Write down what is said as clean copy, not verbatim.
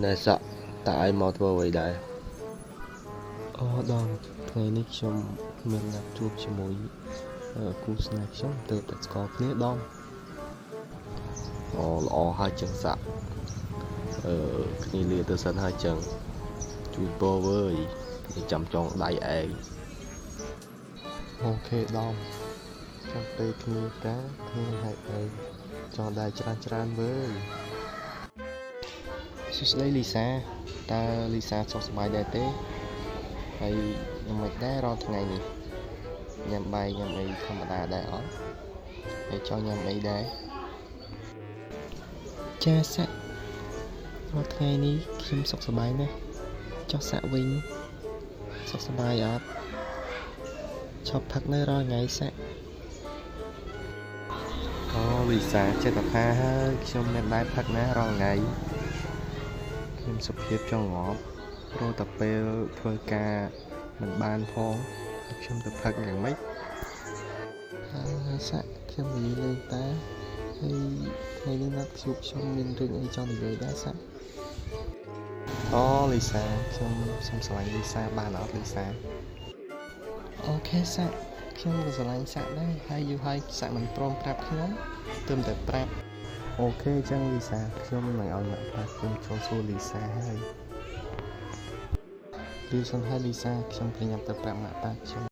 ណែសក់តើឯងមកធ្វើអ្វីដែរអូដល់ថ្ងៃនេះខ្ញុំមានណាត់ជួបជាមួយគូស្នេហ៍ខ្ញុំទើបតែស្គាល់គ្នាដល់អូល្អហើយចឹងសាក់អឺគ្នាលាទៅសិនហើយចឹងជួយពោវើយគេចាំចងដៃឯង OK ដំចាំពេលគ្នាការគ្នាឲ្យឯងចងដៃច្រើនច្រើនវើយសួស្តីលីសាតើលីសាសុខសប្បាយដែរទេហើយខ្ញុំមិនដែររាល់ថ្ងៃនេះញ៉ាំបាយញ៉ាំអីធម្មតាដែរអត់ហើយចង់ញ៉ាំអីដែរចាសាក់រាល់ថ្ងៃនេះខ្ញុំសុខសប្បាយណាស់ចុះសាក់វិញសុខសប្បាយអត់ឈប់ផឹកនៅរាល់ថ្ងៃសាក់អូលីសាចិត្តថាហើយខ្ញុំមិនដែរផឹកណារាល់ថ្ងៃខ្ញុំសុភាពចង់ងាប់ព្រោះតែពេលធ្វើការមិនបានផងខ្ញុំទៅផឹកយ៉ាងម៉េចហើយសាក់ខ្ញុំនិយាយលេងតាហើយថ្ងៃនេះណាត់ជួបខ្ញុំមានរឿងអីចង់និយាយដែរសាក់អូលីសាខ្ញុំសូមស្រឡាញ់លីសាបានអត់លីសា OK សាក់ខ្ញុំក៏ស្រឡាញ់សាក់ដែរហើយយូរហើយសាក់មិនព្រមប្រាប់ខ្ញុំទើបតែប្រាប់ OK ចឹងលីសាខ្ញុំនឹងឲ្យម៉ាក់ប៉ាខ្ញុំចូលសួរលីសាហើយលឺសិនហើយលីសាខ្ញុំប្រញាប់ទៅប្រាប់ម៉ាក់ប៉ាខ្ញុំ។